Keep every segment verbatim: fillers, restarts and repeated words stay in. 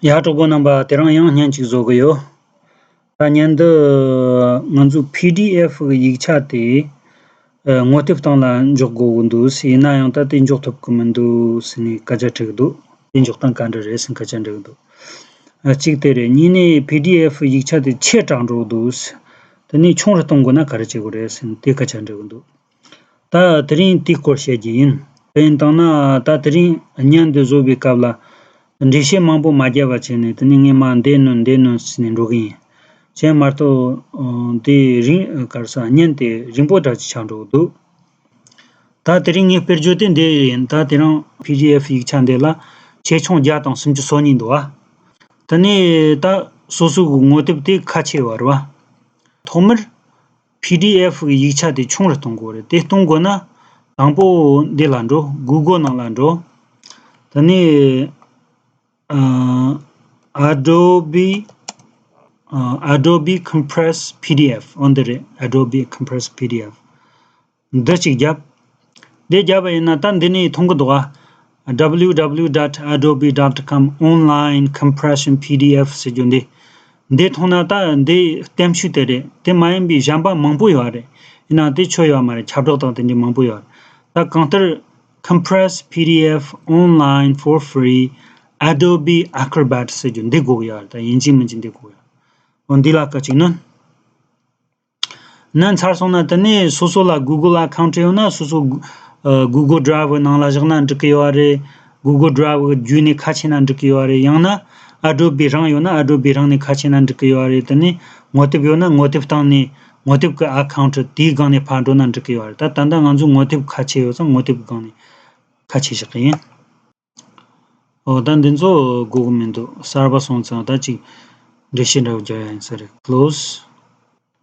ཡ། གྲོགས་པོ་རྣམ་པ། དེ་རིང་ཡང་བརྙན་གཅིག་བཟོ་གི་ཡོད། ད་བརྙན་འདི་ང་ཚོའི་པི་ཌི་ཨེཕ་གི་ཡིག་ཆ་དེ་ཨ་ངོ་དེབ་སྟེང་ལ་འཇོག་དགོས་ཀྱི་འདུག། ཡིན་ན་ཡང་ད་དེ་འཇོག་ཐུབ་ཀྱི་མི་འདུག་ཟེར་ནས་སྐད་ཆ་དྲི་གི་འདུག། དེ་འཇོག་སྟངས་ག་འདྲ་རེད་ཟེར་སྐད་ཆ་འདྲི་གི་འདུག། ཨ་གཅིག་དེ་རེད། གཉིས་ནས་པི་ཌི་ཨེཕ་ཡིག་ཆ་དེ་ཆེ་དྲགས་འགྲོ་གི་འདུག། དེ་ནས་ཆུང་རུ་གཏོང་དགོས་ན་ག་རེ་བྱེད་དགོས་རེད་ཟེར་ནས་དེ་སྐད་ཆ་འདྲི་གི་འདུག། ད་དེ་རིང་དེའི་སྐོར་བཤད་རྒྱུ་ཡིན། དཔེར་ན་བཏང་ན་ད་དེ་རིང་བརྙན་འདི་བཟོ་བའི་སྐབས་ལ་འགྲེལ་བཤད་མང་པོ་མ་བརྒྱབ་པ་བྱས་ནས། དེ་ནས་ངས་མར་འདི་ནོན་འདི་ནོན་ཟེར་ནས་འགྲོ་གི་ཡིན། བྱས་མ་གཏོགས་ཨ་འདི་རིང་ག་རེ་ཟ། བརྙན་དེ་རིང་པོ་འདྲ་ཅིག་ཆགས་འགྲོ་གི་འདུག། ད་དེ་རིང་ངས་སྤེལ་རྒྱུ་དེ་འདི་ཡིན། ད་དེ་རིང་པི་ཌི་ཨེཕ་ཡིག་ཆ་འདི་ལ་ཆེ་ཆུང་བརྒྱ་དང་སུམ་ཅུ་སོ་གཉིས་འདུག་ཨ། དེ་ནས་ད་སོ་སོ་གི་ངོ་དེབ་དེ་ཁ་ཕྱེ་བ་རེད་བ། ཐོག་མར་པི་ཌི་ཨེཕ་གི་ཡིག་ཆ་དེ་ཆུང་རུ་གཏོང་དགོས་རེད། དེ་གཏོང་དགོས་ན་དང་པོ་འདི་ལ་འགྲོ། གུ་གོ་ནང་ལ་འགྲོ། དེ་ནས་ཨ་Adobe ཨ་Adobe Compress PDF འོ་འདི་རེད། Adobe Compress PDF འདི་གཅིག་བརྒྱབ། འདི་བརྒྱབ་པ་ཡིན་ན་ད་འདི་ནས་མཐོང་གི་འདུག་ཨ། W W W dot adobe dot com online compression PDF ཟེར་རྒྱུ་འདི། འདི་མཐོང་ན་ད་འདི་ལྟེབ་མཆོག་དེ་རེད། དེ་མ་ཡིན་པའི་གཞན་པ་མང་པོ་ཡོད་རེད། ཡིན་ནའང་དེ་ཆོ་ཡོད་མ་རེད། ཁྱབ་བསྒྲགས་དང་དེ་འདྲའི་མང་པོ་ཡོད་རེད། ད་གང་ལྟར་Compress PDF online for free Adobe Acrobat ཟེར་རྒྱུ་འདི་དགོས་ཀྱི་ཡོད་རེད། ད་ཡིན་གཅིག་མིན་གཅིག་འདི་དགོས་ཡོད། འོ་འདི་ལ་སྐད་ཅིག་ནོན། ནོན་ཚར་སོང་ན་དེ་ནས་སོ་སོ་ལ་Google account ཡོད་ན་སོ་སོ་ཨ་Google Drive ནང་ལ་བཞག་ན་འགྲིག་གི་ཡོད་རེད། Google Drive བརྒྱུད་ནས་ཁ་ཕྱེ་ན་འགྲིག་གི་ཡོད་རེད། ཡང་ན་Adobe རང་ཡོད་ན་Adobe རང་ནས་ཁ་ཕྱེ་ན་འགྲིག་གི་ཡོད་རེད། དེ་ནས་ངོ་དེབ་ཡོད་ན་ངོ་དེབ་སྟེང་ནས་ངོ་དེབ་ཀྱི་account དེའི་སྒང་ནས་ཕར་འགྲོ་ན་འགྲིག་གི་ཡོད་རེད། ད་ད་ལྟ་ང་ཚོ་ངོ་དེབ་ཁ་ཕྱེ་ཡོད་ཙང་ངོ་དེབ་སྒང་ནས་ཁ་ཕྱེ་བཞག་གི་ཡིན། འོ་ད་འདི་ཚོ་དགོས་ཀྱི་མི་འདུག། གསར་པ་སོང་ཙང་ད་ཅིག་འགྲེལ་བཤད་འདྲ་བོ་རྒྱག་ཡ་ཡིན་ས་རེད། Close།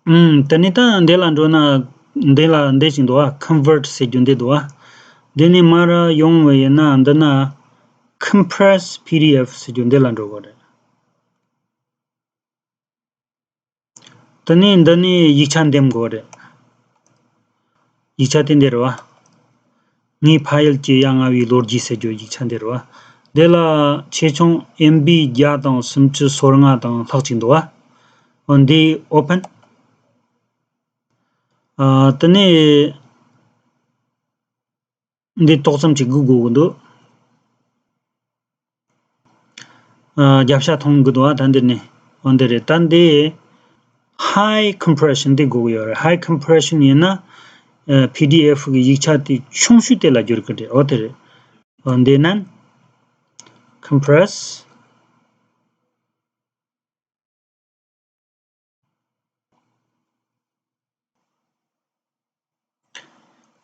ཨུམ། དེ་ནས་ད་འདི་ལ་འགྲོ་ན་འདི་ལ་འདི་ཅིག་འདུག་ཨ། Convert ཟེར་རྒྱུ་འདི་འདུག་ཨ། འདི་ནས་མར་ཡོང་བ་ཡིན་ན་འདི་ན་Compress PDF ཟེར་རྒྱུ་འདི་ལ་འགྲོ་དགོས་རེད། དེ་ནས་འདི་ནས་ཡིག་ཆ་འདེམས་དགོས་རེད། ཡིག་ཆ་དེ་འདི་རེད་བ། ངའི་ཕ་ཡུལ་གྱི་ཡ་ང་བའི་ལོ་རྒྱུས་ཟེར་རྒྱུ་ཡིག་ཆ་འདི་རེད་བ། འདི་ལ་ཆེ་ཆུང་ཨེམ་བི་བརྒྱ་དང་སུམ་ཅུ་སོ་ལྔ་དང་ལྷག་ཅིག་འདུག་བ། འོ་འདི་Open། ཨ་དེ་ནས་འདི་ཏོག་ཙམ་ཅིག་སྒུག་དགོས་ཀྱི་འདུག། ཨ་རྒྱབ་ཤ་མཐོང་གི་འདུག་ཨ། ད་འདིར་ནས། འོ་འདི་རེད། ད་འདི་High Compression འདི་དགོས་ཀྱི་ཡོད་རེད། High Compression ཡིན་ན་ཨ་པི་ཌི་ཨེཕ་གི་ཡིག་ཆ་དེ་ཆུང་ཤོས་དེ་ལ་བསྒྱུར་གི་རེད། འོ་དེ་རེད། འོ་འདི་ནན་Compress།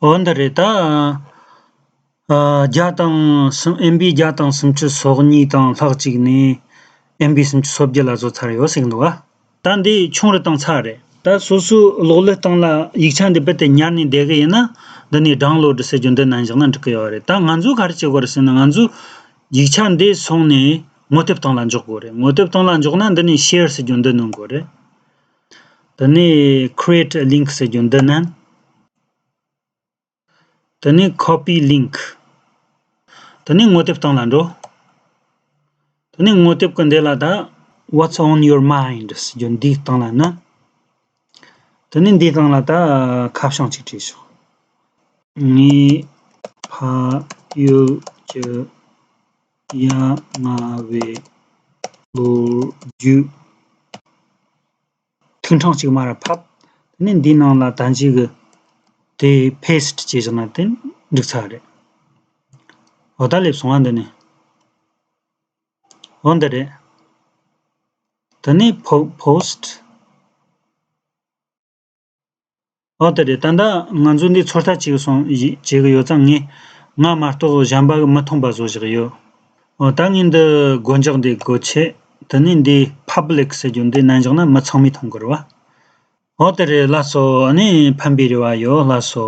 འོ་འདི་རེད་ད། ཨ་བརྒྱ་དང་སུམ་ཨེམ་བི་བརྒྱ་དང་སུམ་ཅུ་སོ་གཉིས་དང་ལྷག་ཅིག་ནས་ཨེམ་བི་སུམ་ཅུ་སོ་བརྒྱད་ལ་བཟོ་ཚར་ཡོད་ཟེར་གི་འདུག་ག། ད་འདི་ཆུང་རུ་བཏང་ཚར་རེད། ད་སོ་སོའི་གློག་ཀླད་སྟེང་ལ་ཡིག་ཆ་འདི་རྦད་དེ་ཉར་ནས་བསྡད་གི་ཡིན་ན། འདི་ནས་Download ཟེར་རྒྱུ་འདི་ནན་བཞག་ན་འགྲིག་གི་ཡོད་རེད། ད་ང་ཚོས་ག་རེ་བྱེད་དགོས་རེད་ཟེར་ན། ང་ཚོས་ཡིག་ཆ་འདི་སོང་ནས་ངོ་དེབ་སྟེང་ལ་འཇོག་དགོས་རེད། ངོ་དེབ་སྟེང་ལ་འཇོག་ན་འདི་ནས་Share ཟེར་རྒྱུ་འདི་ནོན་དགོས་རེད། དེ་ནས་Create a Link ཟེར་རྒྱུ་འདི་ནན། དེ་ནས་Copy Link། དེ་ནས་ངོ་དེབ་སྟེང་ལ་འགྲོ། དེ་ནས་ངོ་དེབ་ཀྱི་འདི་ལ་ད་What's on your mind ཟེར་རྒྱུ་འདིའི་སྟེང་ལ་ནན། དེ་ནས་འདིའི་སྟེང་ལ་ད་ཁ་བྱང་ཅིག་བྲིས་ཤོག། ངའི་ཕ་ཡུལ་གྱི་ཡ་ང་བའི་ལོ་རྒྱུས། ཐིག་ཕྲེང་གཅིག་མར་ཕབ། དེ་ནས་འདིའི་ནང་ལ་ད་གིན་གྱི་དེ་Paste བྱས་བཞག་ན་དེ་འགྲིག་ཚར་རེད། འོ་ད་སླེབས་སོང་ང་། འདི་ནས། འོ་འདི་རེད། དེ་ནས་Po- Post། འོ་དེ་རེད། ད་ལྟ་ང་ཚོ་འདི་ཚོད་ལྟ་བྱེད་སོང་བྱེད་གི་ཡོད་ཙང་། ངས་ང་མ་གཏོགས་གཞན་པ་གིས་མི་མཐོང་པ་བཟོ་བཞག་ཡོད། འོ་ད་ངས་འདི་སྒོ་འགྱག་འདི་སྒོ་ཕྱེ། དེ་ནས་འདི་Public ཟེར་རྒྱུ་འདི་ནན་བཞག་ན་མི་ཚང་མས་མཐོང་གི་རེད་བ། འོ་དེ་རེད། ལགས་སོ། ཨ་ནི་ཕན་པའི་རེ་བ་ཡོད། ལགས་སོ།